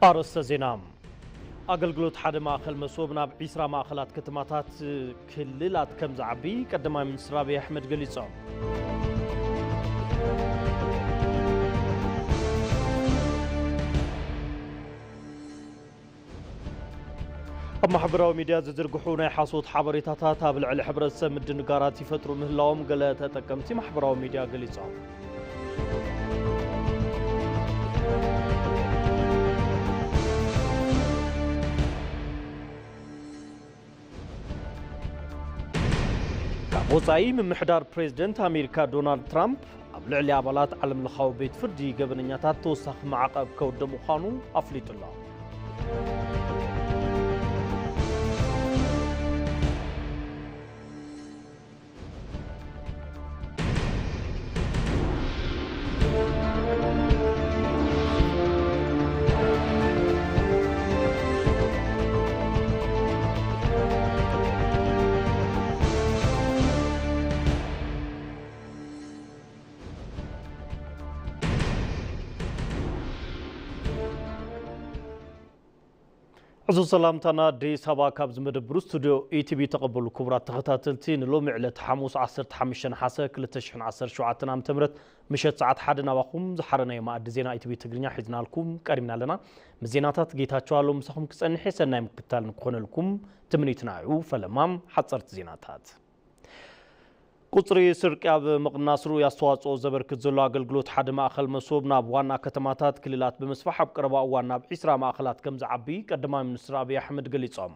ኣርእስተ ዜና። ኣገልግሎት ሓደ ማእኸል መሶብ ናብ ዒስራ ማእኸላት ከተማታት ክልላት ከም ዝዓቢ ቀዳማይ ሚኒስትር ኣብይ ኣሕመድ ገሊጾም። ኣብ ማሕበራዊ ሚድያ ዝዝርግሑ ናይ ሓሶት ሓበሬታታት ኣብ ልዕሊ ሕብረተሰብ ምድንጋራት ይፈጥሩ ምህላዎም ገለ ተጠቀምቲ ማሕበራዊ ሚድያ ገሊጾም። ካብ ወጻኢ፣ ምምሕዳር ፕሬዝደንት ኣሜሪካ ዶናልድ ትራምፕ ኣብ ልዕሊ ኣባላት ዓለምለኻዊ ቤት ፍርዲ ገበነኛታት ተወሳኺ ማዕቐብ ከውድእ ምዃኑ ኣፍሊጡ ኣሎ። ዕዙዝ ሰላምታና ኣዲስ ኣበባ ካብ ዝመደብሩ ስቱድዮ ኢቲቪ ተቐበሉ። ክቡራት ተኸታተልቲ፣ ንሎሚ ዕለት ሓሙስ ዓሰርተ ሓሙሽተ ነሓሰ ክልተ ሽሕን ዓሰርተ ሸውዓተን ዓመተ ምህረት ምሸት ሰዓት ሓደ ናባኹም ዝሓረናዮ መኣዲ ዜና ኢቲቪ ትግርኛ ሒዝናልኩም ቀሪብና ኣለና። ምስ ዜናታት ጌታቸው ኣሎ ምሳኹም ክጸንሕ እየ። ሰናይ ምክትታል ንክኾነልኩም ትምኒትና እዩ። ፈለማ ሓጸርቲ ዜናታት። ቁጽሪ ስርቂ ኣብ ምቕናስ ርኡይ ኣስተዋጽኦ ዘበርክት ዘሎ ኣገልግሎት ሓደ ማእኸል መሶብ ናብ ዋና ከተማታት ክልላት ብምስፋሕ ኣብ ቀረባ እዋን ናብ ዒስራ ማእኸላት ከም ዝዓቢ ቀዳማይ ሚኒስትር ኣብይ ኣሕመድ ገሊጾም።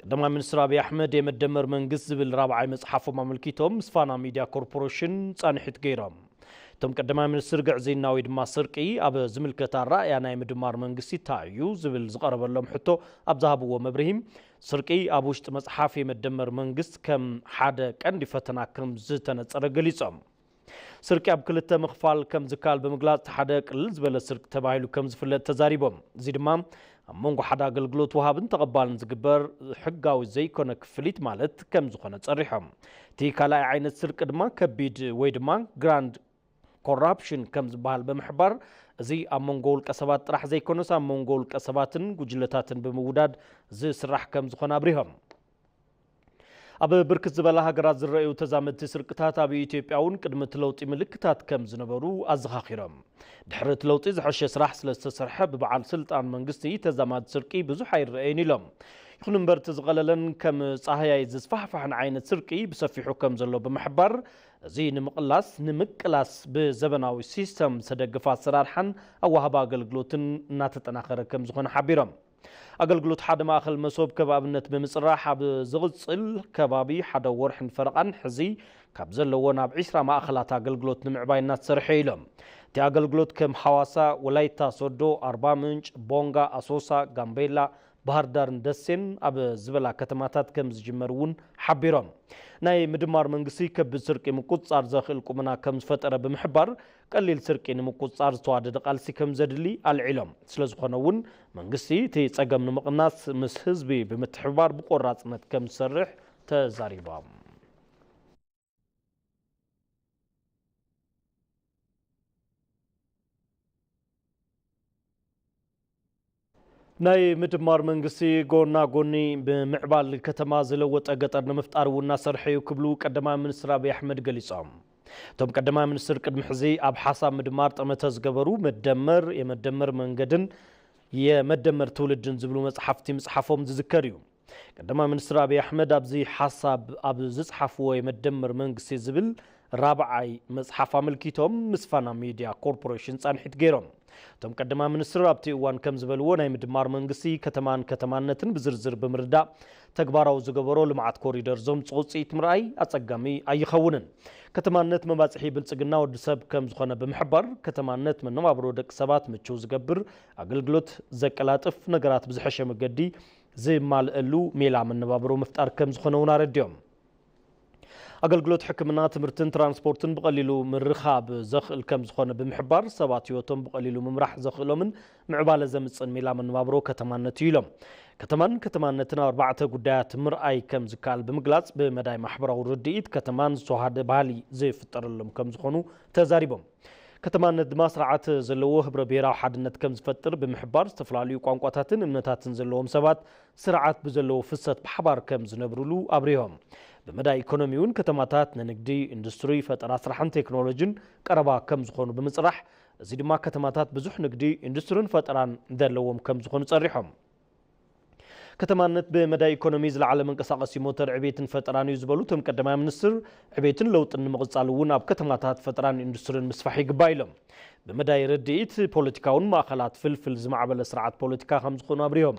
ቀዳማይ ሚኒስትር ኣብይ ኣሕመድ የመደመር መንግስት ዝብል ራብዓይ መጽሓፎም ኣመልኪቶም ምስ ፋና ሚድያ ኮርፖሬሽን ጻንሒት ገይሮም። እቶም ቀዳማይ ሚኒስትር ግዕዝይና ወይ ድማ ስርቂ ኣብ ዝምልከት ኣረኣእያ ናይ ምድማር መንግስቲ እንታይ እዩ ዝብል ዝቐረበሎም ሕቶ ኣብ ዝሃብዎ መብርሂ፣ ስርቂ ኣብ ውሽጢ መጽሓፍ የመደመር መንግስት ከም ሓደ ቀንዲ ፈተና ከም ዝተነጸረ ገሊጾም። ስርቂ ኣብ ክልተ ምኽፋል ከም ዝከኣል ብምግላጽ፣ እቲ ሓደ ቅልል ዝበለ ስርቂ ተባሂሉ ከም ዝፍለጥ ተዛሪቦም። እዚ ድማ ኣብ መንጎ ሓደ ኣገልግሎት ወሃብን ተቐባልን ዝግበር ሕጋዊ ዘይኮነ ክፍሊት ማለት ከም ዝኾነ ጸሪሖም። እቲ ካልኣይ ዓይነት ስርቂ ድማ ከቢድ ወይ ድማ ግራንድ ኮራፕሽን ከም ዝበሃል ብምሕባር፣ እዚ ኣብ መንጎ ውልቀ ሰባት ጥራሕ ዘይኮነስ ኣብ መንጎ ውልቀ ሰባትን ጉጅለታትን ብምውዳድ ዝስራሕ ከም ዝኾነ ኣብሪሆም። ኣብ ብርክት ዝበላ ሃገራት ዝረኣዩ ተዛመድቲ ስርቅታት ኣብ ኢትዮጵያ እውን ቅድሚ እቲ ለውጢ ምልክታት ከም ዝነበሩ ኣዘኻኺሮም። ድሕሪ እቲ ለውጢ ዝሐሸ ስራሕ ስለ ዝተሰርሐ ብበዓል ስልጣን መንግስቲ ተዛማዲ ስርቂ ብዙሕ ኣይረኣየን ኢሎም። ይኹን እምበር እቲ ዝቐለለን ከም ጻህያይ ዝስፋሕፋሕን ዓይነት ስርቂ ብሰፊሑ ከም ዘሎ ብምሕባር፣ እዚ ንምቕላስ ንምቅላስ ብዘበናዊ ሲስተም ዝተደገፈ ኣሰራርሓን ኣዋህባ ኣገልግሎትን እናተጠናኸረ ከም ዝኾነ ሓቢሮም። ኣገልግሎት ሓደ ማእኸል መሶብ ከም ኣብነት ብምፅራሕ ኣብ ዝቕፅል ከባቢ ሓደ ወርሕን ፈረቓን ሕዚ ካብ ዘለዎ ናብ ዒስራ ማእኸላት ኣገልግሎት ንምዕባይ እናተሰርሐ ኢሎም። እቲ ኣገልግሎት ከም ሓዋሳ፣ ወላይታ ሶዶ፣ ኣርባ ምንጭ፣ ቦንጋ፣ ኣሶሳ፣ ጋምቤላ፣ ባህር ዳርን ደሴን ኣብ ዝበላ ከተማታት ከም ዝጅመር እውን ሓቢሮም። ናይ ምድማር መንግስቲ ከቢድ ስርቂ ምቁፅፃር ዘኽእል ቁመና ከም ዝፈጠረ ብምሕባር፣ ቀሊል ስርቂ ንምቁፅፃር ዝተዋደደ ቃልሲ ከም ዘድሊ ኣልዒሎም። ስለ ዝኾነ እውን መንግስቲ እቲ ፀገም ንምቕናስ ምስ ህዝቢ ብምትሕብባር ብቆራፅነት ከም ዝሰርሕ ተዛሪቦም። ናይ ምድማር መንግስቲ ጎና ጎኒ ብምዕባል ከተማ ዝለወጠ ገጠር ንምፍጣር እውን እናሰርሐ እዩ ክብሉ ቀዳማይ ሚኒስትር ኣብይ ኣሕመድ ገሊጾም። እቶም ቀዳማይ ሚኒስትር ቅድሚ ሕዚ ኣብ ሓሳብ ምድማር ጠመተ ዝገበሩ መደመር፣ የመደመር መንገድን የመደመር ትውልድን ዝብሉ መጽሓፍቲ ምጽሓፎም ዝዝከር እዩ። ቀዳማይ ሚኒስትር ኣብይ ኣሕመድ ኣብዚ ሓሳብ ኣብ ዝጽሓፍዎ የመደመር መንግስቲ ዝብል ራብዓይ መጽሓፍ ኣመልኪቶም ምስ ፋና ሚድያ ኮርፖሬሽን ጻንሒት ገይሮም። እቶም ቀዳማይ ሚኒስትር ኣብቲ እዋን ከም ዝበልዎ ናይ ምድማር መንግስቲ ከተማን ከተማነትን ብዝርዝር ብምርዳእ ተግባራዊ ዝገበሮ ልምዓት ኮሪደር ዘምጽኦ ውጽኢት ምርኣይ ኣጸጋሚ ኣይኸውንን። ከተማነት መባጽሒ ብልጽግና ወዲ ሰብ ከም ዝኾነ ብምሕባር፣ ከተማነት መነባብሮ ደቂ ሰባት ምችው ዝገብር ኣገልግሎት ዘቀላጥፍ ነገራት ብዝሐሸ መገዲ ዝማልአሉ ሜላ መነባብሮ ምፍጣር ከም ዝኾነ እውን ኣረዲኦም። ኣገልግሎት ሕክምና፣ ትምህርትን ትራንስፖርትን ብቐሊሉ ምርኻብ ዘኽእል ከም ዝኾነ ብምሕባር፣ ሰባት ህይወቶም ብቐሊሉ ምምራሕ ዘኽእሎምን ምዕባለ ዘምጽእን ሜላ መነባብሮ ከተማነት እዩ ኢሎም። ከተማን ከተማነትን ኣብ ኣርባዕተ ጉዳያት ምርኣይ ከም ዝከኣል ብምግላጽ፣ ብመዳይ ማሕበራዊ ርድኢት ከተማን ዝተዋሃደ ባህሊ ዝፍጠረሎም ከም ዝኾኑ ተዛሪቦም። ከተማነት ድማ ስርዓት ዘለዎ ህብረ ብሔራዊ ሓድነት ከም ዝፈጥር ብምሕባር፣ ዝተፈላለዩ ቋንቋታትን እምነታትን ዘለዎም ሰባት ስርዓት ብዘለዎ ፍሰት ብሓባር ከም ዝነብሩሉ ኣብሪሆም። ብመዳይ ኢኮኖሚ እውን ከተማታት ንንግዲ፣ ኢንዱስትሪ፣ ፈጠራ ስራሕን ቴክኖሎጂን ቀረባ ከም ዝኾኑ ብምፅራሕ፣ እዚ ድማ ከተማታት ብዙሕ ንግዲ፣ ኢንዱስትሪን ፈጠራን ዘለዎም ከም ዝኾኑ ጸሪሖም። ከተማነት ብመዳይ ኢኮኖሚ ዝለዓለ መንቀሳቐሲ ሞተር ዕቤትን ፈጠራን እዩ ዝበሉ እቶም ቀዳማይ ሚኒስትር፣ ዕቤትን ለውጥን ንምቕጻል እውን ኣብ ከተማታት ፈጠራን ኢንዱስትሪን ምስፋሕ ይግባእ ኢሎም። ብመዳይ ርድኢት ፖለቲካውን ማእኸላት ፍልፍል ዝማዕበለ ስርዓት ፖለቲካ ከም ዝኾኑ ኣብሪሆም።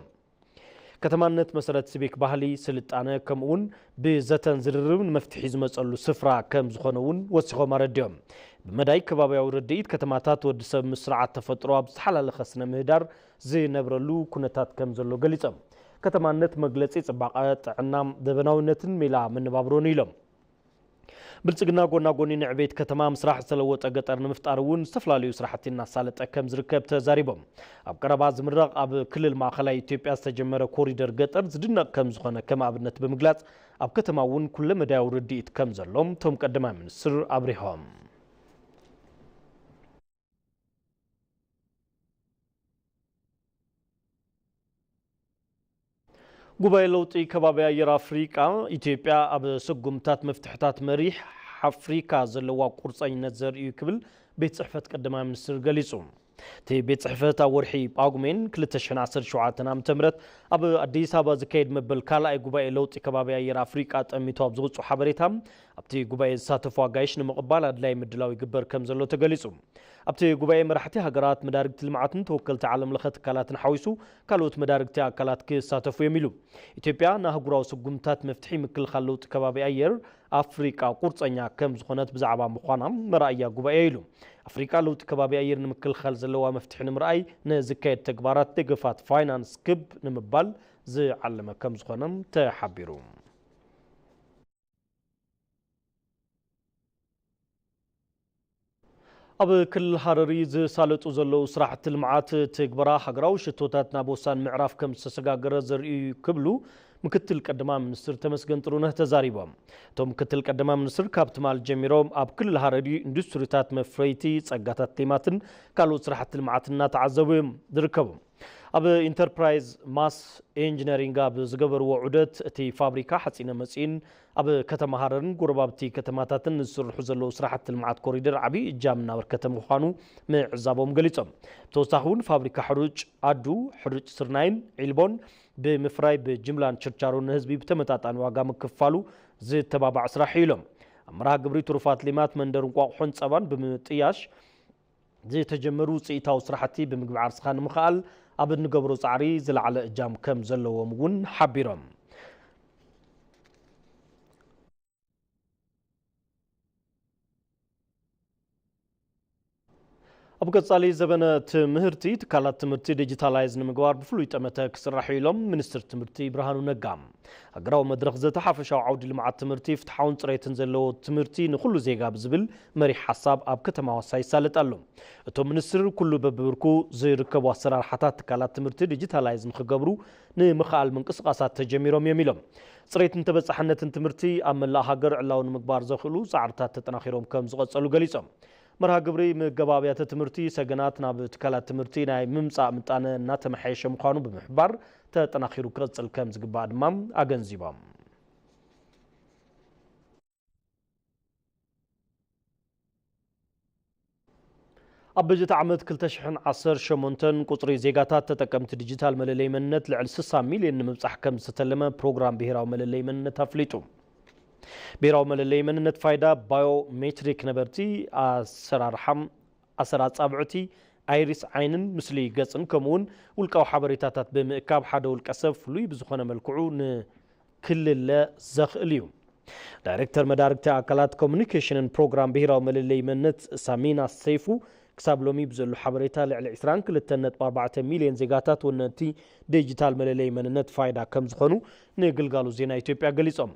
ከተማነት መሰረት ሲቪክ ባህሊ፣ ስልጣነ፣ ከምኡውን ብዘተን ዝርርብን መፍትሒ ዝመጸሉ ስፍራ ከም ዝኾነ እውን ወሲኾም ኣረዲኦም። ብመዳይ ከባቢያዊ ርድኢት ከተማታት ወዲ ሰብ ምስ ስርዓት ተፈጥሮ ኣብ ዝተሓላለኸ ስነ ምህዳር ዝነብረሉ ኩነታት ከም ዘሎ ገሊጾም። ከተማነት መግለጺ ጽባቐ፣ ጥዕና፣ ዘበናዊነትን ሜላ መነባብሮን ኢሎም። ብልጽግና ጎና ጎኒ ንዕቤት ከተማ ምስራሕ ዝተለወጠ ገጠር ንምፍጣር እውን ዝተፈላለዩ ስራሕቲ እናሳለጠ ከም ዝርከብ ተዛሪቦም። ኣብ ቀረባ ዝምረቕ ኣብ ክልል ማእኸላይ ኢትዮጵያ ዝተጀመረ ኮሪደር ገጠር ዝድነቕ ከም ዝኾነ ከም ኣብነት ብምግላጽ፣ ኣብ ከተማ እውን ኩለመዳያዊ ርድኢት ከም ዘሎም እቶም ቀዳማይ ሚኒስትር ኣብሪሆም። ጉባኤ ለውጢ ከባቢ ኣየር ኣፍሪቃ፣ ኢትዮጵያ ኣብ ስጉምታት መፍትሕታት መሪሕ ኣፍሪካ ዘለዋ ቁርፀኝነት ዘርእዩ ክብል ቤት ጽሕፈት ቀዳማይ ሚኒስትር ገሊጹ። እቲ ቤት ጽሕፈት ኣብ ወርሒ ጳጉሜን ክልተ ሽሕን ዓሰርተ ሸውዓተን ዓመተ ምህረት ኣብ ኣዲስ ኣበባ ዝካየድ መበል ካልኣይ ጉባኤ ለውጢ ከባቢ ኣየር ኣፍሪቃ ጠሚቱ ኣብ ዝወጹ ሓበሬታ፣ ኣብቲ ጉባኤ ዝሳተፉ ኣጋይሽ ንምቕባል ኣድላይ ምድላው ይግበር ከም ዘሎ ተገሊጹ። ኣብቲ ጉባኤ መራሕቲ ሃገራት፣ መዳርግቲ ልምዓትን ተወከልቲ ዓለም ለኸ ትካላትን ሓዊሱ ካልኦት መዳርግቲ ኣካላት ክሳተፉ እዮም ኢሉ። ኢትዮጵያ ንኣህጉራዊ ስጉምታት መፍትሒ ምክልኻል ለውጢ ከባቢ ኣየር ኣፍሪቃ ቁርፀኛ ከም ዝኾነት ብዛዕባ ምዃና መርኣያ ጉባኤ ኢሉ። ኣፍሪቃ ለውጢ ከባቢ ኣየር ንምክልኻል ዘለዋ መፍትሒ ንምርኣይ ንዝካየድ ተግባራት ደገፋት ፋይናንስ ክብ ንምባል ዝዓለመ ከም ዝኾነ ተሓቢሩ። ኣብ ክልል ሃረሪ ዝሳለጡ ዘለዉ ስራሕቲ ልምዓት ትግበራ ሃገራዊ ሽቶታት ናብ ወሳኒ ምዕራፍ ከም ዝተሰጋገረ ዘርእዩ ክብሉ ምክትል ቀዳማይ ሚኒስትር ተመስገን ጥሩነህ ተዛሪቦም። እቶም ምክትል ቀዳማይ ሚኒስትር ካብ ትማል ጀሚሮም ኣብ ክልል ሃረሪ ኢንዱስትሪታት መፍረይቲ ጸጋታት ሌማትን ካልኦት ስራሕቲ ልምዓት እናተዓዘቡ እዮም ዝርከቡ። ኣብ ኢንተርፕራይዝ ማስ ኢንጂነሪንግ ኣብ ዝገበርዎ ዑደት፣ እቲ ፋብሪካ ሓፂነ መፂን ኣብ ከተማ ሃረርን ጎረባብቲ ከተማታትን ንዝስርሑ ዘለዉ ስራሕቲ ልምዓት ኮሪደር ዓብዪ እጃም እናበርከተ ምዃኑ ምዕዛቦም ገሊፆም። ብተወሳኺ እውን ፋብሪካ ሕሩጭ ኣዱ፣ ሕሩጭ ስርናይን ዒልቦን ብምፍራይ ብጅምላን ችርቻሮን ንህዝቢ ብተመጣጣኒ ዋጋ ምክፋሉ ዝተባባዕ ስራሕ እዩ ኢሎም። ኣብ መርሃ ግብሪ ትሩፋት ሌማት መንደር እንቋቑሖን ፀባን ብምጥያሽ ዝተጀመሩ ውፅኢታዊ ስራሕቲ ብምግባር ስኻ ንምኽኣል ኣብ እንገብሮ ፃዕሪ ዝለዓለ እጃም ከም ዘለዎም እውን ሓቢሮም። ኣብ ቀፃሊ ዘበነ ትምህርቲ ትካላት ትምህርቲ ዲጂታላይዝ ንምግባር ብፍሉይ ጠመተ ክስራሕ እዩ ኢሎም ሚኒስትር ትምህርቲ ብርሃኑ ነጋ። ሃገራዊ መድረኽ ዘተ ሓፈሻዊ ዓውዲ ልምዓት ትምህርቲ ፍትሓውን ፅሬትን ዘለዎ ትምህርቲ ንኹሉ ዜጋ ብዝብል መሪሕ ሓሳብ ኣብ ከተማ ዋሳ ይሳለጥ ኣሎ። እቶም ሚኒስትር ኩሉ በብብርኩ ዝርከቡ ኣሰራርሓታት ትካላት ትምህርቲ ዲጂታላይዝ ንክገብሩ ንምኽኣል ምንቅስቃሳት ተጀሚሮም እዮም ኢሎም። ፅሬትን ተበፃሕነትን ትምህርቲ ኣብ መላእ ሃገር ዕላዊ ንምግባር ዘኽእሉ ፃዕርታት ተጠናኺሮም ከም ዝቐፀሉ ገሊፆም። መርሃ ግብሪ ምገባብያተ ትምህርቲ ሰገናት ናብ ትካላት ትምህርቲ ናይ ምምፃእ ምጣነ እናተመሓየሸ ምዃኑ ብምሕባር፣ ተጠናኺሩ ክቕፅል ከም ዝግባእ ድማ ኣገንዚቦም። ኣብ በጀት ዓመት ክልተ ሽሕን ዓሰርተ ሸሞንተን ቁፅሪ ዜጋታት ተጠቀምቲ ዲጂታል መለለይ መንነት ልዕሊ ስሳ ሚልዮን ንምብፃሕ ከም ዝተለመ ፕሮግራም ብሄራዊ መለለይ መንነት ኣፍሊጡ። ብሄራዊ መለለይ መንነት ፋይዳ ባዮሜትሪክ ነበርቲ ኣሰራርሓ፣ ኣሰር ኣጻብዕቲ፣ ኣይሪስ ዓይንን ምስሊ ገጽን ከምኡውን ውልቃዊ ሓበሬታታት ብምእካብ ሓደ ውልቀ ሰብ ፍሉይ ብዝኾነ መልክዑ ንክልለ ዘኽእል እዩ። ዳይሬክተር መዳርግቲ ኣካላት ኮሚኒኬሽንን ፕሮግራም ብሄራዊ መለለይ መንነት ሳሚና ሰይፉ፣ ክሳብ ሎሚ ብዘሎ ሓበሬታ ልዕሊ ዕስራን ክልተን ነጥቢ ኣርባዕተ ሚልዮን ዜጋታት ወነንቲ ዲጂታል መለለይ መንነት ፋይዳ ከም ዝኾኑ ንግልጋሎት ዜና ኢትዮጵያ ገሊጾም።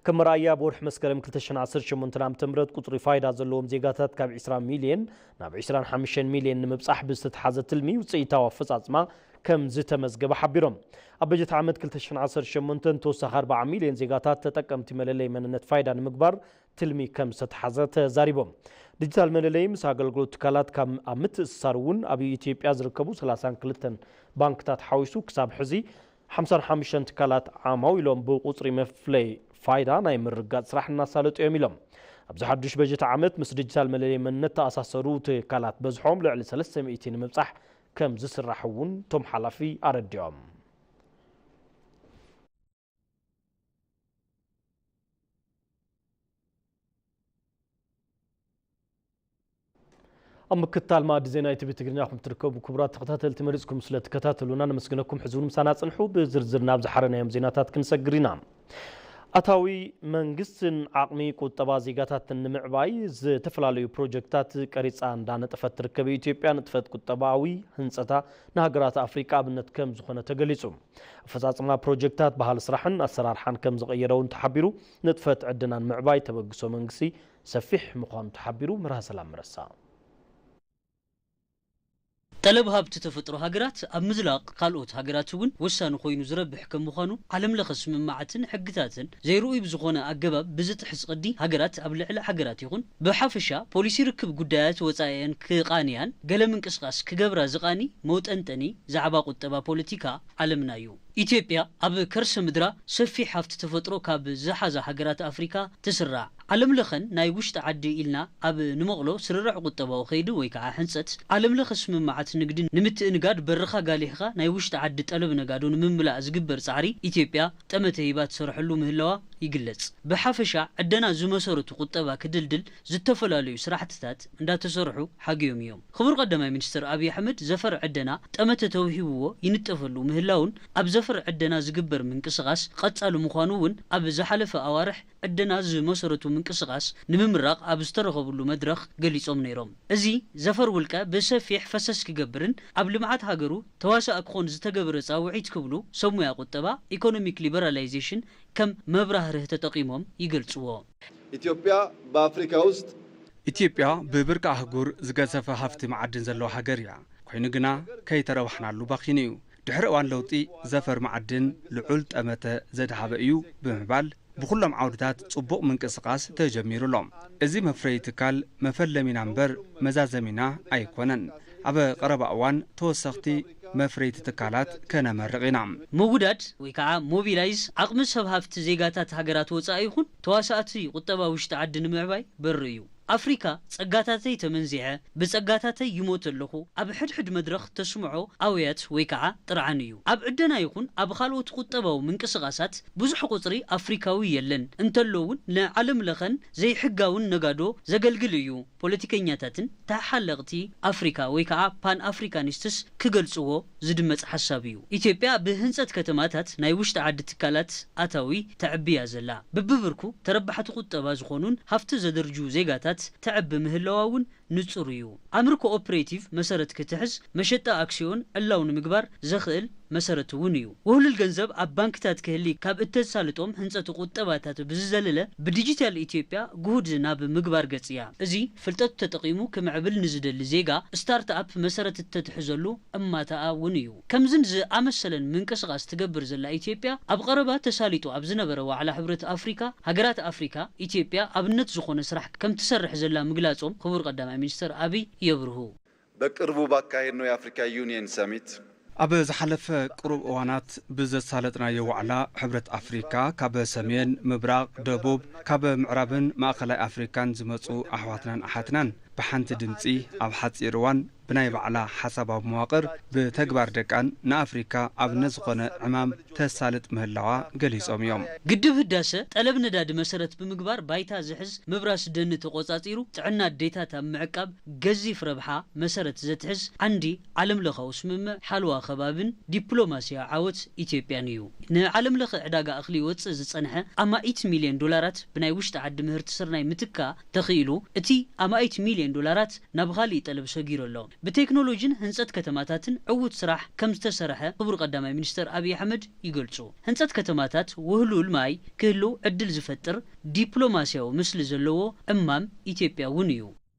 ከም መርኣያ፣ ኣብ ወርሒ መስከረም ክልተ ሽሕን ዓሰርተ ሸሞንተን ዓመተ ምህረት ቁጽሪ ፋይዳ ዘለዎም ዜጋታት ካብ ዕስራ ሚልዮን ናብ ዕስራን ሓሙሽተን ሚልዮን ንምብጻሕ ብዝተተሓዘ ትልሚ ውጽኢታዊ ኣፈጻጽማ ከም ዝተመዝገበ ሓቢሮም። ኣብ በጀት ዓመት ክልተ ሽሕን ዓሰርተ ሸሞንተን ተወሳኺ ኣርባዓ ሚልዮን ዜጋታት ተጠቀምቲ መለለይ መንነት ፋይዳ ንምግባር ትልሚ ከም ዝተተሓዘ ተዛሪቦም። ዲጂታል መለለይ ምስ ኣገልግሎት ትካላት ካብ ኣብ ምትእስሳር እውን ኣብ ኢትዮጵያ ዝርከቡ ሰላሳን ክልተን ባንክታት ሓዊሱ ክሳብ ሕዚ ሓምሳን ሓሙሽተን ትካላት ዓማዊሎም ብቁፅሪ መፍለይ ፋይዳ ናይ ምርጋፅ ስራሕ እናሳለጡ እዮም ኢሎም። ኣብዚ ሓዱሽ በጀት ዓመት ምስ ዲጂታል መለለይ መንነት ተኣሳሰሩ ትካላት በዝሖም ልዕሊ ሰለስተ ሚእቲ ንምብፃሕ ከም ዝስራሕ እውን እቶም ሓላፊ ኣረዲኦም። ኣብ ምክትታል መኣዲ ዜና ኢቲቪ ትግርኛ ኢኹም ትርከቡ። ክቡራት ተኸታተልቲ፣ መሪጽኩም ስለ ትከታተሉና ነመስግነኩም። ሕዚ እውን ምሳና ጽንሑ። ብዝርዝር ናብ ዝሓረናዮም ዜናታት ክንሰግር ኢና። ኣታዊ መንግስትን ዓቕሚ ቁጠባ ዜጋታትን ንምዕባይ ዝተፈላለዩ ፕሮጀክታት ቀሪጻ እንዳነጠፈት ትርከብ ኢትዮጵያ፣ ንጥፈት ቁጠባዊ ህንጸታ ንሃገራት ኣፍሪቃ ኣብነት ከም ዝኾነ ተገሊጹ። ኣፈጻጽማ ፕሮጀክታት ባህሊ ስራሕን ኣሰራርሓን ከም ዝቐየረ እውን ተሓቢሩ። ንጥፈት ዕደናን ምዕባይ ተበግሶ መንግስቲ ሰፊሕ ምዃኑ ተሓቢሩ። መርሃ ሰላም ረሳ። ጠለብ ሃብቲ ተፈጥሮ ሃገራት ኣብ ምዝላቕ ካልኦት ሃገራት እውን ወሳኒ ኮይኑ ዝረብሕ ከም ምዃኑ፣ ዓለም ለኸ ስምምዓትን ሕግታትን ዘይርኡይ ብዝኾነ ኣገባብ ብዝጥሕስ ቅዲ፣ ሃገራት ኣብ ልዕሊ ሃገራት ይኹን ብሓፈሻ ፖሊሲ ርክብ ጉዳያት ወጻኢኣን ክቓንያን ገለ ምንቅስቓስ ክገብራ ዝቓኒ መውጠንጠኒ ዛዕባ ቁጠባ ፖለቲካ ዓለምና እዩ። ኢትዮጵያ ኣብ ከርሰ ምድራ ሰፊሕ ሃፍቲ ተፈጥሮ ካብ ዝሓዛ ሃገራት ኣፍሪካ ትስራዕ። ዓለም ለኸን ናይ ውሽጢ ዓዲ ኢልና ኣብ ንመቕሎ ስርርዕ ቁጠባዊ ከይዲ ወይ ከዓ ሕንፀት ዓለም ለኸ ስምምዓት ንግዲ ንምትእንጋድ በርኻ ጋሊሕኻ ናይ ውሽጢ ዓዲ ጠለብ ነጋዶ ንምምላእ ዝግበር ፃዕሪ ኢትዮጵያ ጠመተ ሂባ ትሰርሐሉ ምህላዋ ይግለፅ። ብሓፈሻ ዕደና ዝመሰረቱ ቁጠባ ክድልድል ዝተፈላለዩ ስራሕትታት እንዳተሰርሑ ሓግዮም እዮም። ክቡር ቀዳማይ ሚኒስትር ኣብይ ኣሕመድ ዘፈር ዕደና ጠመተ ተውሂብዎ ይንጠፈሉ ምህላውን ኣብ ዘፈር ዕደና ዝግበር ምንቅስቓስ ቀጻሊ ምዃኑ እውን ኣብ ዝሓለፈ ኣዋርሕ ዕደና ዝመሰረቱ ምንቅስቓስ ንምምራቕ ኣብ ዝተረኸብሉ መድረኽ ገሊጾም ነይሮም። እዚ ዘፈር ውልቀ ብሰፊሕ ፈሰስ ክገብርን ኣብ ልምዓት ሃገሩ ተዋሳእ ክኾን ዝተገበረ ጻውዒት ክብሉ ሰብ ሙያ ቁጠባ ኢኮኖሚክ ሊበራላይዜሽን ከም መብራህርህ ተጠቒሞም ይገልጽዎ። ኢትዮጵያ በአፍሪካ ውስጥ ኢትዮጵያ ብብርኪ ኣህጉር ዝገዘፈ ሃፍቲ መዓድን ዘለዋ ሃገር እያ። ኮይኑ ግና ከይተረባሕናሉ ባኺኑ እዩ። ድሕሪ እዋን ለውጢ ዘፈር መዓድን ልዑል ጠመተ ዘድሃበ እዩ ብምባል ብኹሎም ዓውድታት ጽቡቕ ምንቅስቓስ ተጀሚሩ ኣሎ። እዚ መፍረዪ ትካል መፈለሚና እምበር መዛዘሚና ኣይኮነን። ኣብ ቀረባ እዋን ተወሰኽቲ መፍረይቲ ትካላት ከነመርቕ ኢና። ምውዳድ ወይ ከዓ ሞቢላይዝ ዓቕሚ ሰብ ሃፍቲ ዜጋታት ሃገራት ወፃኢ ይኹን ተዋሳእቲ ቁጠባ ውሽጢ ዓዲ ንምዕባይ በሪ እዩ። ኣፍሪካ ጸጋታተይ ተመንዚዐ ብጸጋታተይ ይሞት ኣለኹ ኣብ ሕድሕድ መድረኽ ተስምዖ ኣውያት ወይ ከዓ ጥርዓን እዩ። ኣብ ዕደና ይኹን ኣብ ካልኦት ቁጠባዊ ምንቅስቓሳት ብዙሕ ቁፅሪ ኣፍሪካዊ የለን። እንተሎ እውን ንዓለም ለኸን ዘይሕጋውን ነጋዶ ዘገልግል እዩ። ፖለቲከኛታትን ተሓለቕቲ ኣፍሪካ ወይ ከዓ ፓን ኣፍሪካኒስትስ ክገልፅዎ ዝድመፅ ሓሳብ እዩ። ኢትዮጵያ ብህንፀት ከተማታት ናይ ውሽጢ ዓዲ ትካላት ኣታዊ ተዕብያ ዘላ። ብብብርኩ ተረባሕቲ ቁጠባ ዝኾኑን ሃፍቲ ዘደርጁ ዜጋታት ተዕቢ ምህላዋ እውን ንጹር እዩ። ኣምር ኮኦፕሬቲቭ መሰረት ክትሕዝ መሸጣ ኣክሲዮን ዕላው ንምግባር ዘኽእል መሰረት እውን እዩ። ውህሉል ገንዘብ ኣብ ባንክታት ክህሊ ካብ እተሳልጦም ህንጸት ቁጠባታት ብዝዘለለ ብዲጂታል ኢትዮጵያ ግሁድ ናብ ምግባር ገጽ እያ። እዚ ፍልጠቱ ተጠቒሙ ክምዕብል ንዝደሊ ዜጋ ስታርትኣፕ መሰረት እተትሕዘሉ እማታኣ እውን እዩ። ከምዝን ዝኣመሰለን ምንቅስቓስ ትገብር ዘላ ኢትዮጵያ ኣብ ቐረባ ተሳሊጡ ኣብ ዝነበረ ዋዕላ ሕብረት ኣፍሪካ ሃገራት ኣፍሪካ ኢትዮጵያ ኣብነት ዝኾነ ስራሕ ከም ትሰርሕ ዘላ ምግላጾም ክቡር ቀዳማይ ሚኒስትር ኣብይ የብርሁ። በቅርቡ ባካሄድነው የአፍሪካ ዩኒየን ሰሚት ኣብ ዝሓለፈ ቅሩብ እዋናት ብዘሳለጥናዮ ዋዕላ ሕብረት ኣፍሪካ ካብ ሰሜን፣ ምብራቕ፣ ደቡብ፣ ካብ ምዕራብን ማእኸላይ ኣፍሪካን ዝመፁ ኣሕዋትናን ኣሓትናን ብሓንቲ ድምፂ ኣብ ሓፂር እዋን ብናይ ባዕላ ሓሳባዊ መዋቕር ብተግባር ደቃን ንኣፍሪካ ኣብነት ዝኾነ ዕማም ተሳልጥ ምህላዋ ገሊፆም እዮም። ግድብ ህዳሰ ጠለብ ነዳዲ መሰረት ብምግባር ባይታ ዝሕዝ ምብራስ ደኒ ተቆፃፂሩ ጥዕና ኣዴታት ኣብ ምዕቃብ ገዚፍ ረብሓ መሰረት ዘትሕዝ ዓንዲ ዓለም ለኻዊ ስምምዕ ሓለዋ ከባብን ዲፕሎማሲያዊ ዓወት ኢትዮጵያን እዩ። ንዓለም ለኸ ዕዳጋ እኽሊ ይወፅእ ዝፀንሐ ኣማኢት ሚልዮን ዶላራት ብናይ ውሽጢ ዓዲ ምህርቲ ስርናይ ምትካ ተኽኢሉ። እቲ ኣማኢት ሚልዮን ዶላራት ናብ ኻሊእ ጠለብ ሰጊሩ ኣሎ። ብቴክኖሎጂን ህንፀት ከተማታትን ዕዉት ስራሕ ከም ዝተሰርሐ ክቡር ቀዳማይ ሚኒስትር ኣብይ ኣሕመድ ይገልፁ። ህንፀት ከተማታት ውህሉል ማይ ክህልው ዕድል ዝፈጥር ዲፕሎማሲያዊ ምስሊ ዘለዎ እማም ኢትዮጵያ እውን እዩ።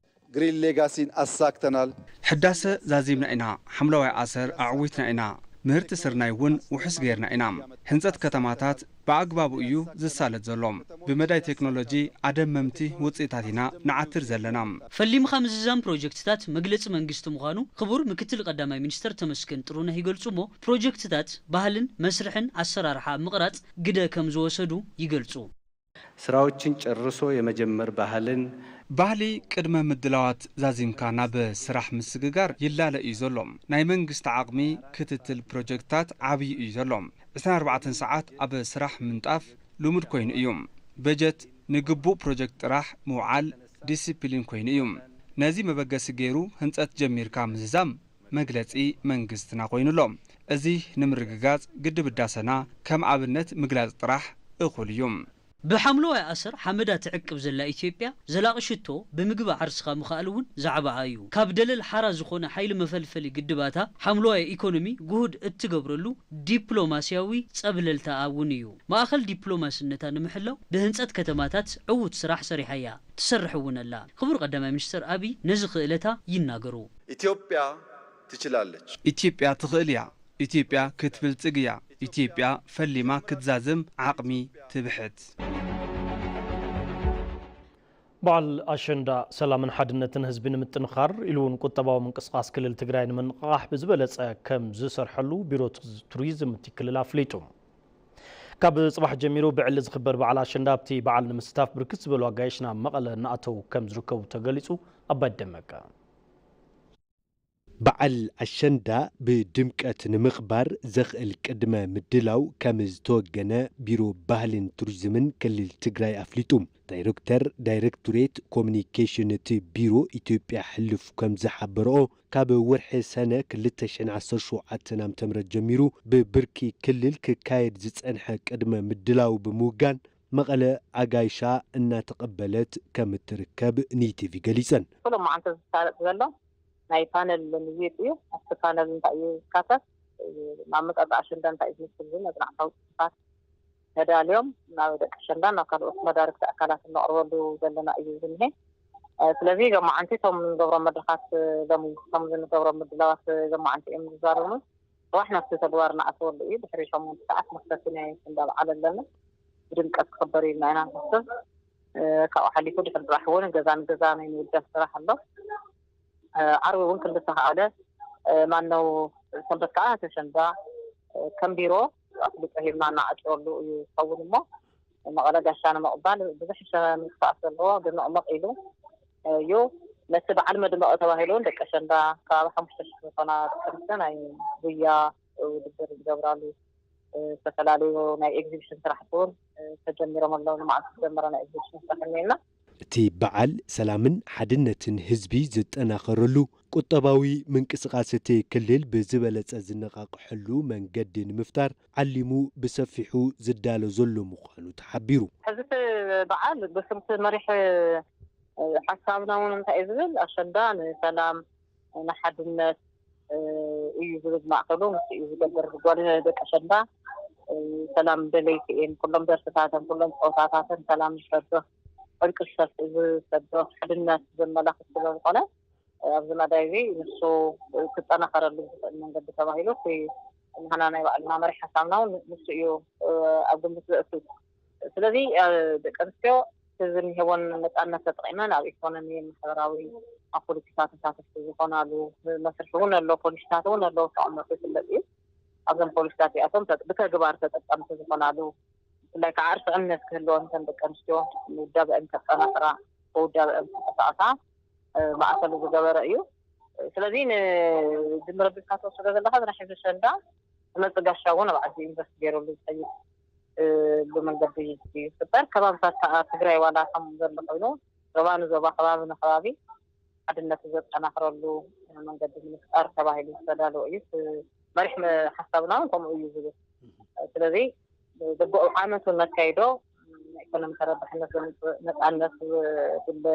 ግሪን ሌጋሲን ኣሳክተናል። ሕዳሰ ዛዚምና ኢና፣ ሓምለዋይ ኣሰር ኣዕዊትና ኢና። ምህርቲ ስርናይ እውን ውሑስ ገይርና ኢና። ህንፀት ከተማታት ብኣግባቡ እዩ ዝሳለጥ ዘሎ። ብመዳይ ቴክኖሎጂ ኣደመምቲ ውፅኢታት ኢና ንዓትር ዘለና። ፈሊምኻ ምዝዛም ፕሮጀክትታት መግለፂ መንግስቲ ምዃኑ ክቡር ምክትል ቀዳማይ ሚኒስተር ተመስገን ጥሩነህ ይገልፁ እሞ፣ ፕሮጀክትታት ባህልን መስርሕን ኣሰራርሓ ኣብ ምቕራፅ ግደ ከም ዝወሰዱ ይገልፁ። ስራዎችን ጨርሶ የመጀመር ባህልን ባህሊ ቅድመ ምድላዋት ዛዚምካ ናብ ስራሕ ምስግጋር ይላለ እዩ ዘሎ። ናይ መንግስቲ ዓቕሚ ክትትል ፕሮጀክትታት ዓብዪ እዩ ዘሎ። ዕስራን ኣርባዕተን ሰዓት ኣብ ስራሕ ምንጣፍ ልሙድ ኮይኑ እዩ። በጀት ንግቡእ ፕሮጀክት ጥራሕ ምውዓል ዲሲፕሊን ኮይኑ እዩ። ነዚ መበገሲ ገይሩ ህንፀት ጀሚርካ ምዝዛም መግለፂ መንግስትና ኮይኑ ኣሎ። እዚ ንምርግጋፅ ግድብ ህዳሰና ከም ኣብነት ምግላፅ ጥራሕ እኹል እዩ። ብሓምለዋይ ኣሰር ሓመዳ ትዕቅብ ዘላ ኢትዮጵያ ዘላቒ ሽቶ ብምግቢ ዓርስኻ ምኽኣል እውን ዛዕባኣ እዩ። ካብ ደለል ሓራ ዝኾነ ሓይሊ መፈልፈሊ ግድባታ ሓምለዋይ ኢኮኖሚ ጉሁድ እትገብረሉ ዲፕሎማስያዊ ጸብለልታኣ እውን እዩ። ማእኸል ዲፕሎማስነታ ንምሕላው ብህንጸት ከተማታት ዕዉት ስራሕ ሰሪሓ እያ፣ ትሰርሕ እውን ኣላ። ክቡር ቀዳማይ ሚኒስተር ኣብይ ነዚ ክእለታ ይናገሩ። ኢትዮጵያ ትችላለች። ኢትዮጵያ ትኽእል እያ። ኢትዮጵያ ክትብልጽግ እያ። ኢትዮጵያ ፈሊማ ክትዛዝም ዓቕሚ ትብሕት። በዓል ኣሸንዳ ሰላምን ሓድነትን ህዝቢ ንምጥንኻር ኢሉ እውን ቁጠባዊ ምንቅስቓስ ክልል ትግራይ ንምንቕቓሕ ብዝበለፀ ከም ዝሰርሐሉ ቢሮ ቱሪዝም እቲ ክልል ኣፍሊጡ። ካብ ፅባሕ ጀሚሩ ብዕሊ ዝኽበር በዓል ኣሸንዳ ኣብቲ በዓል ንምስታፍ ብርክት ዝበሉ ኣጋይሽ ናብ መቐለ እናኣተው ከም ዝርከቡ ተገሊፁ። ኣባይ ደመቀ። በዓል ኣሸንዳ ብድምቀት ንምኽባር ዘኽእል ቅድመ ምድላው ከም ዝተወገነ ቢሮ ባህልን ቱሪዝምን ክልል ትግራይ ኣፍሊጡ። ዳይረክተር ዳይረክቶሬት ኮሙኒኬሽን እቲ ቢሮ ኢትዮጵያ ሕሉፍ ከም ዝሓበርኦ ካብ ወርሒ ሰነ ክልተ ሽሕን ዓሰርተ ሸውዓተን ዓመተ ምህረት ጀሚሩ ብብርኪ ክልል ክካየድ ዝጸንሐ ቅድመ ምድላው ብምውጋን መቐለ ኣጋይሻ እናተቐበለት ከም እትርከብ ንኢቲቪ ገሊጸን። ኩሎም መዓልቲ ዝሳለጥ ዘሎ ናይ ፓነል ምይይጥ እዩ። ኣብቲ ፓነል እንታይ እዩ ዝካተት፣ ኣብ መጻጻ ኣሸንዳ እንታይ እዩ ዝመስል ዝብል መጽናዕታዊ ጽሑፋት ተዳልዮም ናብ ደቂ ኣሸንዳ ናብ ካልኦት መዳርግቲ ኣካላት እነቕርበሉ ዘለና እዩ ዝኒሄ። ስለዚ ሎማዓንቲ እቶም ንገብሮም መድረኻት ሎሚ እቶም ንገብሮም ምድላዋት ሎማዓንቲ እዮም ዝዛረቡ። ጽባሕ ናብቲ ተግባር ንኣትወሉ እዩ። ድሕሪ ሸሞንተ ሰዓት መኽፈቲ ናይ ኣሸንዳ በዓል ኣለና። ብድምቀት ክኽበር ኢልና ኢና ንሓስብ። ካብኡ ሓሊፉ ድሕሪ ጽባሕ እውን ገዛ ንገዛ ናይ ምውዳስ ስራሕ ኣሎ። ዓርቢ እውን ክንዲ ተኻእለ ማነው ሰንበት ከዓ እቲ ኣሸንዳ ከም ቢሮ ኣፍልጦ ሂብና እናዓፅወሉ እዩ ዝኸውን እሞ መቐለ ጋሻ ንምቕባል ብዝሕሸ ምንቅስቃስ ዘለዎ ድምቕምቕ ኢሉ እዩ። ነቲ በዓል መድመቒ ተባሂሉ እውን ደቂ ኣሸንዳ ከባቢ ሓሙሽተ ሽሕ ዝኾና ደቂ ኣንስትዮ ናይ ጉያ ውድድር ዝገብራሉ ዝተፈላለዩ ናይ ኤግዚቢሽን ስራሕቲ እውን ተጀሚሮም ኣለዉ። ንመዓልቲ ዝጀመረ ናይ ኤግዚቢሽን ስራሕ እኒኤና። እቲ በዓል ሰላምን ሓድነትን ህዝቢ ዝጠናኸረሉ፣ ቁጠባዊ ምንቅስቓስ እቲ ክልል ብዝበለፀ ዝነቓቕሐሉ መንገዲ ንምፍጣር ዓሊሙ ብሰፊሑ ዝዳሎ ዘሎ ምዃኑ ተሓቢሩ። ሕዚ እቲ በዓል ብስምቲ መሪሕ ሓሳብና እውን እንታይ እዩ ዝብል ኣሸንዳ ንሰላም ንሓድነት እዩ ዝብል ማእከሉ ንሱ እዩ ዝገብር። ጓል ደቂ ኣሸንዳ ሰላም ደለይቲ እየን። ኩሎም ደርፍታተን ኩሎም ፀወታታተን ሰላም ዝሰብኽ ዕርቂ ዝሰፍእ ዝሰብኽ ሓድነት ዘመላኽት ስለ ዝኾነ ኣብዚ መዳይ እዚ ንሱ ክጠናኸረሉ ዝኽእል መንገዲ ተባሂሉ እቲ ንሕና ናይ ባዕልና መሪሕ ሓሳብና እውን ንሱ እዩ ኣብ ግምት ዘእቱ። ስለዚ ደቂ ኣንስትዮ ዝኒሀወን ነፃነት ተጠቒመን ኣብ ኢኮኖሚ፣ ማሕበራዊ፣ ኣብ ፖለቲካ ተሳተፍቲ ዝኾናሉ መስርሒ እውን ኣሎ፣ ፖሊሲታት እውን ኣለዉ ተቐመጡ ይፍለጥ እዩ። ኣብዞም ፖሊሲታት እዚኣቶም ብተግባር ተጠቀምቲ ዝኾናሉ ብፍላይ ከዓ ርስዕነት ክህልወን እተን ደቂ ኣንስትዮ ንውዳበአን ከጠናኽራ ብውዳበአን ክንቀሳቐሳ ማእከሉ ዝገበረ እዩ። ስለዚ ንድምር ኣቢልካ ትወስዶ ዘለካ እዚ ናይ ሕዚ ኣሸንዳ ዝመፅእ ጋሻ እውን ኣብ ዓዲ ኢንቨስት ገይረሉ ዝፀይቅ ብመንገዲ ዝፍጠር ከባብታት ከዓ ትግራይ ዋላ ከም ዘሎ ኮይኑ ዞባ ንዞባ ከባቢ ንከባቢ ሓድነቱ ዘጠናኽረሉ መንገዲ ንምፍጣር ተባሂሉ ዝተዳለወ እዩ። መሪሕ ሓሳብና እውን ከምኡ እዩ ዝብል። ስለዚ በብዓመቱ ነካይዶ ናይ ኢኮኖሚ ተረባሕነት ዘምፅእ ነፃነት ዝብል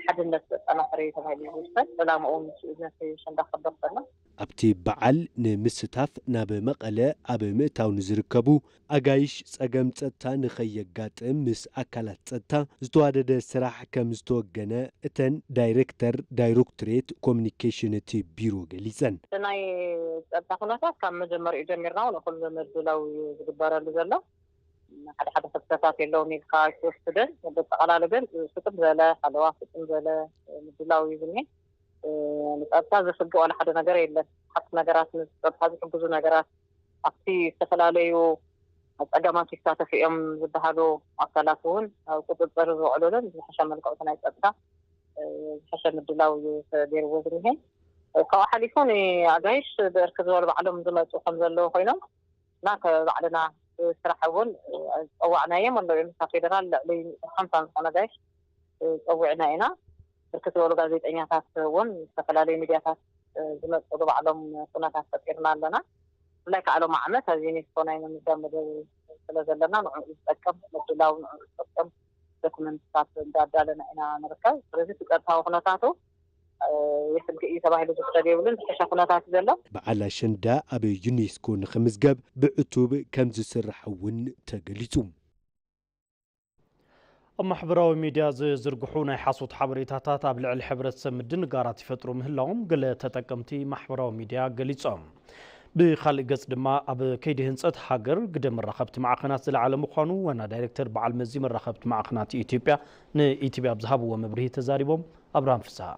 ሓድነት ዘጠናኽር እዩ ተባሂሉ ዝውሰድ። ዕላምኡ እውን ነቲ ሸንዳ ክኽበር ከሎ ኣብቲ በዓል ንምስታፍ ናብ መቐለ ኣብ ምእታው ንዝርከቡ ኣጋይሽ ጸገም ጸጥታ ንኸየጋጥም ምስ ኣካላት ጸጥታ ዝተዋደደ ስራሕ ከም ዝተወገነ እተን ዳይሬክተር ዳይሬክቶሬት ኮሚኒኬሽን እቲ ቢሮ ገሊጸን። ናይ ጸጥታ ኩነታት ካብ መጀመሪኡ ጀሚርና እውን እኹል ምድላው እዩ ዝግበረሉ ዘሎ። ሓደ ሓደ ክፍተታት የለውን ኢልካ ኣይትወስድን። በጠቓላሊ ግን ስጥም ዝበለ ሓለዋ፣ ስጥም ዝበለ ምድላው እዩ ዝኒሀ። ንፀጥታ ዘስግእ ዋላ ሓደ ነገር የለን። ሓቲ ነገራት ንፀጥታ ዝሕግዙ ነገራት ኣብቲ ዝተፈላለዩ ፀገማት ይሳተፉ እዮም ዝበሃሉ ኣካላት እውን ኣብ ቁፅፅር ዝውዕሉሉን ዝሕሸ መልክዑ ናይ ፀጥታ ዝሕሸ ምድላው እዩ ተገይርዎ ዝኒሀ። ካብኡ ሓሊፉ ንኣጋይሽ ብእርክ ዝበሉ ባዕሎም ዝመፁ ከም ዘለዉ ኮይኖም እና ከባዕልና ስራሕ እውን ፀዋዕናዮም ኣለዉ እዮም። ካብ ፌደራል ልዕሊ ሓምሳ ዝኾነ ኣጋይሽ ፀዊዕና ኢና። ብርክት ዝበሉ ጋዜጠኛታት እውን ዝተፈላለዩ ሚድያታት ዝመፅሉ ባዕሎም ኩነታት ፈጢርና ኣለና። ብፍላይ ከዓ ሎም ዓመት ኣብ ዩኔስኮ ናይ ምምዝጋብ መደብ ስለ ዘለና ንዕኡ ዝጠቅም ምድላው ንዕኡ ዝጠቅም ዶክመንትታት እንዳዳለና ኢና ንርከብ። ስለዚ እቲ ፀጥታዊ ኩነታቱ የስግእ እዩ ተባሂሉ ዝውሰድ የብሉን። ዝሕሸ ኩነታት እዩ ዘሎ። በዓል ኣሸንዳ ኣብ ዩኔስኮ ንኽምዝገብ ብዕቱብ ከም ዝስራሕ እውን ተገሊጹ። ኣብ ማሕበራዊ ሚድያ ዝዝርግሑ ናይ ሓሶት ሓበሬታታት ኣብ ልዕሊ ሕብረተሰብ ምድንጋራት ይፈጥሩ ምህላዎም ገለ ተጠቀምቲ ማሕበራዊ ሚድያ ገሊጾም። ብኻልእ ገጽ ድማ ኣብ ከይዲ ህንጸት ሃገር ግደ መራኸብቲ ማዕኸናት ዝለዓለ ምዃኑ ዋና ዳይሬክተር በዓል መዚ መራኸብቲ ማዕኸናት ኢትዮጵያ ንኢቲቪ ኣብ ዝሃብዎ መብርሂ ተዛሪቦም። ኣብርሃም ፍስሃ።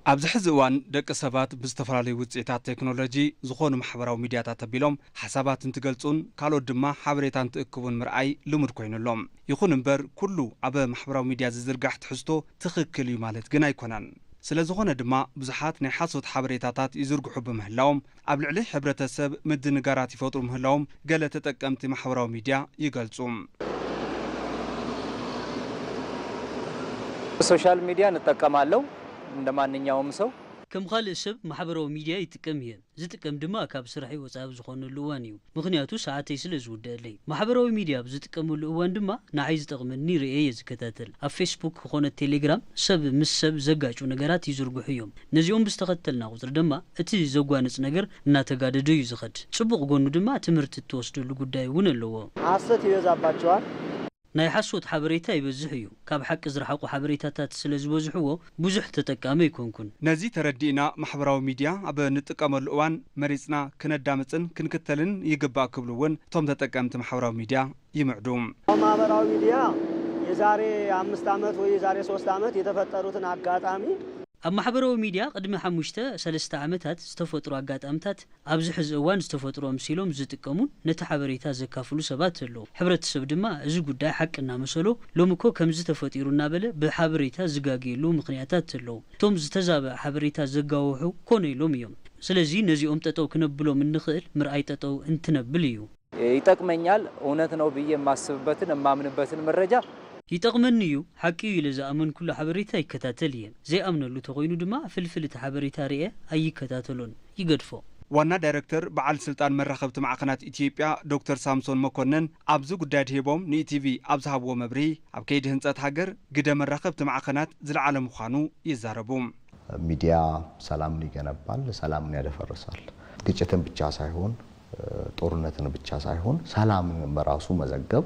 ኣብዚ ሕዚ እዋን ደቂ ሰባት ብዝተፈላለዩ ውፅኢታት ቴክኖሎጂ ዝኾኑ ማሕበራዊ ሚድያታት ኣቢሎም ሓሳባት እንትገልፁን ካልኦት ድማ ሓበሬታ እንትእክቡን ምርኣይ ልሙድ ኮይኑ ኣሎ። ይኹን እምበር ኩሉ ኣብ ማሕበራዊ ሚድያ ዝዝርጋሕ ትሕዝቶ ትኽክል እዩ ማለት ግን ኣይኮነን። ስለዝኾነ ድማ ብዙሓት ናይ ሓሶት ሓበሬታታት ይዝርግሑ ብምህላዎም ኣብ ልዕሊ ሕብረተሰብ ምድንጋራት ይፈጥሩ ምህላዎም ገለ ተጠቀምቲ ማሕበራዊ ሚድያ ይገልፁ። ሶሻል ሚድያ ንጠቀማለው እንደ ማንኛውም ሰው። ከም ካልእ ሰብ ማሕበራዊ ሚድያ ይጥቀም እየ። ዝጥቀም ድማ ካብ ስራሐይ ወፃኢ ኣብ ዝኾነሉ እዋን እዩ። ምኽንያቱ ሰዓተይ ስለ ዝውደአለይ። ማሕበራዊ ሚድያ ኣብ ዝጥቀመሉ እዋን ድማ ንዓይ ዝጠቕመኒ ርእየ እየ ዝከታተል። ኣብ ፌስቡክ ኮነ ቴሌግራም ሰብ ምስ ሰብ ዘጋጩ ነገራት ይዝርግሑ እዮም። ነዚኦም ብዝተኸተልና ቁፅሪ ድማ እቲ ዘጓንፅ ነገር እናተጋደደ እዩ ዝኸድ። ፅቡቕ ጎኑ ድማ ትምህርቲ እትወስደሉ ጉዳይ እውን ኣለዎ። ሓሰት ይበዛባቸዋል። ናይ ሓሶት ሓበሬታ ይበዝሕ እዩ። ካብ ሓቂ ዝረሓቑ ሓበሬታታት ስለ ዝበዝሕዎ ብዙሕ ተጠቃሚ ኣይኮንኩን። ነዚ ተረዲእና ማሕበራዊ ሚድያ ኣብ ንጥቀመሉ እዋን መሪፅና ክነዳምፅን ክንክተልን ይግባእ ክብሉ እውን እቶም ተጠቀምቲ ማሕበራዊ ሚድያ ይምዕዱ። ኣብ ማሕበራዊ ሚድያ የዛሬ ኣምስት ዓመት ወይ የዛሬ ሶስት ዓመት የተፈጠሩትን አጋጣሚ ኣብ ማሕበራዊ ሚድያ ቅድሚ ሓሙሽተ ሰለስተ ዓመታት ዝተፈጥሩ ኣጋጣምታት ኣብዚ ሕዚ እዋን ዝተፈጥሩ ኣምሲሎም ዝጥቀሙን ነቲ ሓበሬታ ዘካፍሉ ሰባት ኣለዉ። ሕብረተሰብ ድማ እዚ ጉዳይ ሓቂ እናመሰሎ ሎሚ እኮ ከምዚ ተፈጢሩ እናበለ ብሓበሬታ ዝጋግየሉ ምኽንያታት ኣለዉ። እቶም ዝተዛበዐ ሓበሬታ ዘጋውሑ ኮነ ኢሎም እዮም። ስለዚ ነዚኦም ጠጠው ክነብሎም እንኽእል ምርኣይ ጠጠው እንትነብል እዩ። ይጠቅመኛል፣ እውነት ነው ብዬ የማስብበትን እማምንበትን መረጃ ይጠቕመኒ እዩ፣ ሓቂ እዩ ኢለ ዝኣመንኩሉ ሓበሬታ ይከታተል እየ። ዘይኣምነሉ ተኾይኑ ድማ ፍልፍል እቲ ሓበሬታ ርእየ ኣይከታተሎን፣ ይገድፎ። ዋና ዳይረክተር በዓል ስልጣን መራኸብቲ ማዕኸናት ኢትዮጵያ ዶክተር ሳምሶን መኮነን ኣብዚ ጉዳይ ኣድሂቦም ንኢቲቪ ኣብ ዝሃብዎ መብርሂ፣ ኣብ ከይዲ ህንፀት ሃገር ግደ መራኸብቲ ማዕኸናት ዝለዓለ ምዃኑ ይዛረቡ። ሚድያ ሰላምን ይገነባል፣ ሰላምን ያደፈርሳል። ግጭትን ብቻ ሳይሆን ጦርነትን ብቻ ሳይሆን ሰላምን በራሱ መዘገብ።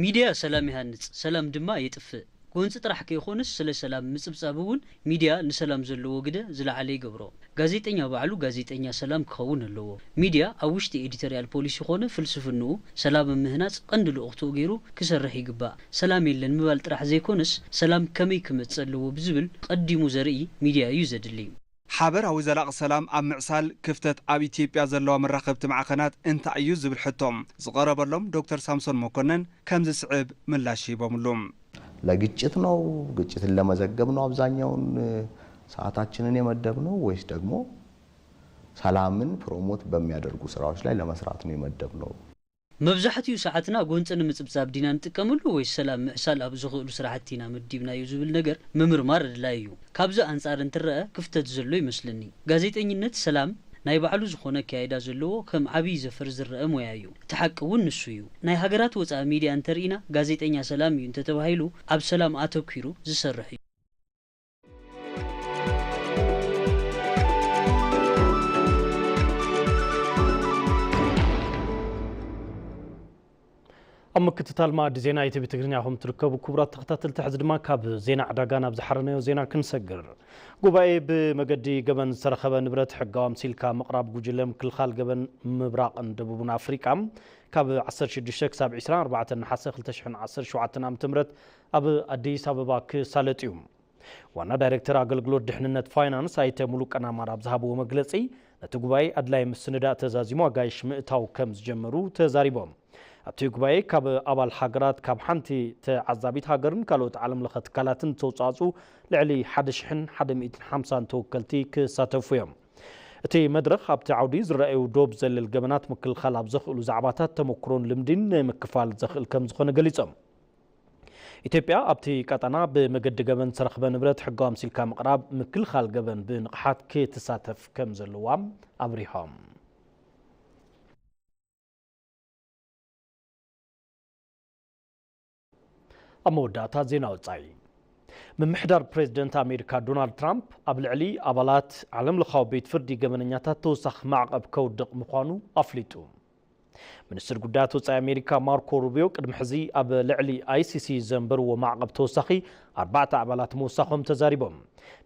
ሚድያ ሰላም ይሃንጽ፣ ሰላም ድማ የጥፍእ። ጎንጺ ጥራሕ ከይኾነስ ስለ ሰላም ምጽብጻብ እውን ሚድያ ንሰላም ዘለዎ ግደ ዝለዓለ ይገብሮ። ጋዜጠኛ ባዕሉ ጋዜጠኛ ሰላም ክኸውን ኣለዎ። ሚድያ ኣብ ውሽጢ ኤዲቶርያል ፖሊሲ ኾነ ፍልስፍንኡ ሰላም ኣብ ምህናጽ ቀንዲ ልኡኽትኡ ገይሩ ክሰርሕ ይግባእ። ሰላም የለን ምባል ጥራሕ ዘይኮነስ ሰላም ከመይ ክመጽእ ኣለዎ ብዝብል ቀዲሙ ዘርኢ ሚድያ እዩ ዘድሊ። ሓበራዊ ዘላቒ ሰላም ኣብ ምዕሳል ክፍተት ኣብ ኢትዮጵያ ዘለዋ መራኸብቲ ማዕኸናት እንታይ እዩ ዝብል ሕቶ ዝቐረበሎም ዶክተር ሳምሶን መኮነን ከምዚ ዝስዕብ ምላሽ ሂቦምሉ። ለግጭት ነው፣ ግጭትን ለመዘገብ ነው አብዛኛውን ሰዓታችንን የመደብነው ወይስ ደግሞ ሰላምን ፕሮሞት በሚያደርጉ ስራዎች ላይ ለመስራት ነው የመደብነው? መብዛሕትኡ ሰዓትና ጎንፂ ንምፅብፃብ ዲና ንጥቀመሉ ወይስ ሰላም ምዕሳል ኣብ ዝኽእሉ ስራሕቲ ኢና መዲብናዮ ዝብል ነገር ምምርማር ኣድላዪ እዩ። ካብዚ ኣንፃር እንትረኣ ክፍተት ዘሎ ይመስለኒ። ጋዜጠኝነት ሰላም ናይ ባዕሉ ዝኾነ ኣከያይዳ ዘለዎ ከም ዓብዪ ዘፈር ዝረኣ ሞያ እዩ። እቲ ሓቂ እውን ንሱ እዩ። ናይ ሃገራት ወፃኢ ሚድያ እንተርኢና ጋዜጠኛ ሰላም እዩ እንተተባሂሉ ኣብ ሰላም ኣተኲሩ ዝሰርሕ እዩ። ኣብ ምክትታል ማዕዲ ዜና ኢቲቪ ትግርኛ ኢኹም ትርከቡ። ክቡራት ተኸታተልቲ፣ ሕዚ ድማ ካብ ዜና ዕዳጋ ናብ ዝሓረናዮ ዜና ክንሰግር። ጉባኤ ብመገዲ ገበን ዝተረኸበ ንብረት ሕጋዊ ኣምሲልካ ምቕራብ ጉጅለ ምክልኻል ገበን ምብራቕን ደቡብን ኣፍሪቃ ካብ ዓሰርተ ሽዱሽተ ክሳብ ዕስራን ኣርባዕተን ነሓሰ ክልተ ሽሕን ዓሰርተ ሸውዓተን ዓመተ ምህረት ኣብ ኣዲስ ኣበባ ክሳለጥ እዩ። ዋና ዳይሬክተር ኣገልግሎት ድሕንነት ፋይናንስ ኣይተ ሙሉቀን ኣማር ኣብ ዝሃብዎ መግለጺ፣ ነቲ ጉባኤ ኣድላይ ምስንዳእ ተዛዚሙ ኣጋይሽ ምእታው ከም ዝጀመሩ ተዛሪቦም። ኣብቲ ጉባኤ ካብ ኣባል ሃገራት፣ ካብ ሓንቲ ተዓዛቢት ሃገርን ካልኦት ዓለም ለኸ ትካላትን ዝተውጻእጹ ልዕሊ ሓደ ሽሕን ሓደ ሚእትን ሓምሳን ተወከልቲ ክሳተፉ እዮም። እቲ መድረኽ ኣብቲ ዓውዲ ዝረኣዩ ዶብ ዘለል ገበናት ምክልኻል ኣብ ዘኽእሉ ዛዕባታት ተመክሮን ልምዲን ንምክፋል ዘኽእል ከም ዝኾነ ገሊጾም። ኢትዮጵያ ኣብቲ ቀጠና ብመገዲ ገበን ዝተረኽበ ንብረት ሕጋዊ ኣምሲልካ ምቕራብ ምክልኻል ገበን ብንቕሓት ክትሳተፍ ከም ዘለዋ ኣብሪሆም። ኣብ መወዳእታ ዜና ወጻኢ። ምምሕዳር ፕሬዝደንት ኣሜሪካ ዶናልድ ትራምፕ ኣብ ልዕሊ ኣባላት ዓለምለኻዊ ቤት ፍርዲ ገበነኛታት ተወሳኺ ማዕቐብ ከውድቕ ምዃኑ ኣፍሊጡ። ሚኒስትር ጉዳያት ወጻኢ ኣሜሪካ ማርኮ ሩቢዮ ቅድሚ ሕዚ ኣብ ልዕሊ ኣይሲሲ ዘንበርዎ ማዕቐብ ተወሳኺ ኣርባዕተ ኣባላት ምውሳኾም ተዛሪቦም።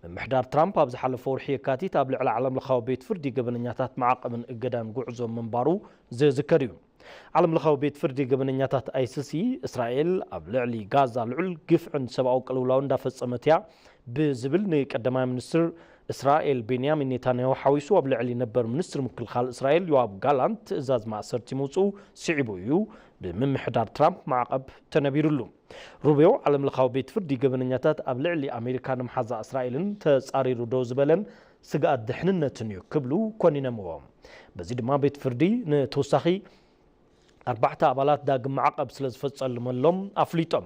ምምሕዳር ትራምፕ ኣብ ዝሓለፈ ወርሒ የካቲት ኣብ ልዕሊ ዓለምለኻዊ ቤት ፍርዲ ገበነኛታት ማዕቐብን እገዳን ጉዕዞ ምንባሩ ዝዝከር እዩ። ዓለምለኻዊ ቤት ፍርዲ ገበነኛታት ኣይሲሲ፣ እስራኤል ኣብ ልዕሊ ጋዛ ልዑል ግፍዕን ሰብኣዊ ቅልውላውን እንዳፈጸመት እያ ብዝብል ንቀዳማይ ሚኒስትር እስራኤል ቤንያሚን ኔታንያሁ ሓዊሱ ኣብ ልዕሊ ነበር ሚኒስትር ምክልኻል እስራኤል ዮኣብ ጋላንት ትእዛዝ ማእሰርቲ ምውፅኡ ስዒቡ እዩ ብምምሕዳር ትራምፕ ማዕቐብ ተነቢሩሉ። ሩቢዮ ዓለምለኻዊ ቤት ፍርዲ ገበነኛታት ኣብ ልዕሊ ኣሜሪካ ንምሓዛ እስራኤልን ተጻሪሩ ደው ዝበለን ስግኣት ድሕንነትን እዩ ክብሉ ኮኒነምዎ። በዚ ድማ ቤት ፍርዲ ንተወሳኺ ኣርባዕተ ኣባላት ዳግም ማዕቐብ ስለ ዝፈጸልመሎም ኣፍሊጦም።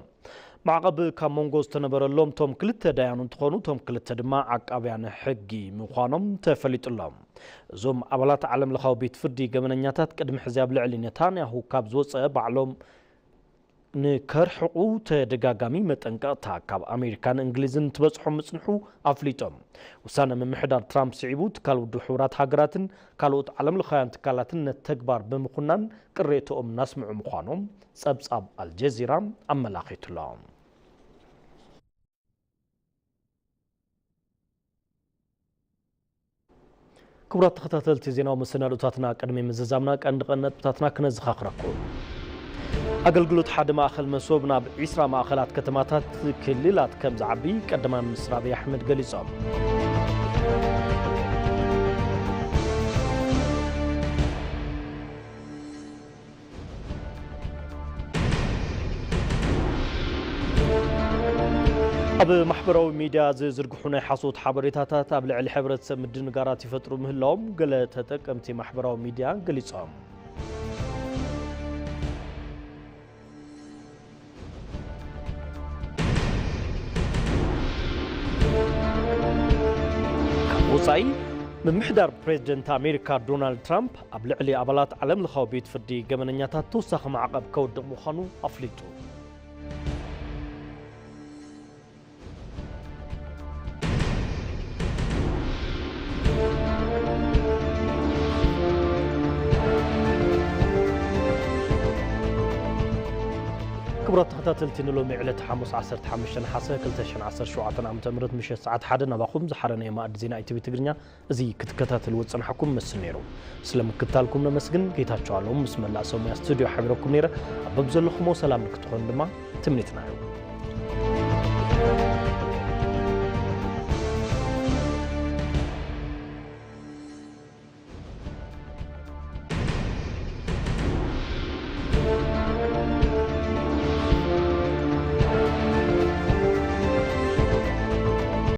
ማዕቐብ ካብ መንጎ ዝተነበረሎም እቶም ክልተ ዳያኑ እንትኾኑ፣ እቶም ክልተ ድማ ዓቃብያን ሕጊ ምዃኖም ተፈሊጡሎም። እዞም ኣባላት ዓለምለኻዊ ቤት ፍርዲ ገበነኛታት ቅድሚ ሕዚ ኣብ ልዕሊ ኔታንያሁ ካብ ዝወጸ ባዕሎም ንከርሕቑ ተደጋጋሚ መጠንቀቕታ ካብ ኣሜሪካን እንግሊዝን ትበጽሖም ምጽንሑ ኣፍሊጦም። ውሳነ ምምሕዳር ትራምፕ ስዒቡ ትካል ውድብ ሕቡራት ሃገራትን ካልኦት ዓለምለኻውያን ትካላትን ነቲ ተግባር ብምኹናን ቅሬተኦም እናስምዑ ምዃኖም ጸብጻብ ኣልጀዚራ ኣመላኺቱሎ። ክቡራት ተኸታተልቲ ዜናዊ መሰናዶታትና፣ ቅድሚ ምዝዛምና ቀንዲ ቀንዲ ነጥብታትና ክነዘኻኽረኩም። ኣገልግሎት ሓደ ማእኸል መሶብ ናብ ዒስራ ማእኸላት ከተማታት ክልላት ከም ዝዓቢ ቀዳማይ ሚኒስትር ኣብይ ኣሕመድ ገሊጾም። ኣብ ማሕበራዊ ሚድያ ዝዝርግሑ ናይ ሓሶት ሓበሬታታት ኣብ ልዕሊ ሕብረተሰብ ምድንጋራት ይፈጥሩ ምህላዎም ገለ ተጠቀምቲ ማሕበራዊ ሚድያ ገሊጾም። ካብ ወጻኢ፣ ምምሕዳር ፕሬዝደንት ኣሜሪካ ዶናልድ ትራምፕ ኣብ ልዕሊ ኣባላት ዓለምለኻዊ ቤት ፍርዲ ገበነኛታት ተወሳኺ ማዕቐብ ከውድቕ ምዃኑ ኣፍሊጡ። ክቡራት ተኸታተልቲ፣ ንሎሚ ዕለት ሓሙስ ዓሰርተ ሓሙሽተ ነሓሰ ክልተ ሽሕን ዓሰርተ ሸውዓተን ዓመተ ምህረት ምሸት ሰዓት ሓደ ናባኹም ዝሓረነየ ማዕዲ ዜና ኢቲቪ ትግርኛ እዚ ክትከታተልዎ ዝጸናሕኩም መስል ነይሩ። ስለ ምክትታልኩም ነመስግን። ጌታቸው ኣለሙ ምስ መላእ ሰብ ሞያ ስቱድዮ ሓቢረኩም ነይረ። ኣብ በብዘለኹሞ ሰላም ንክትኾኑ ድማ ትምኒትና እዩ።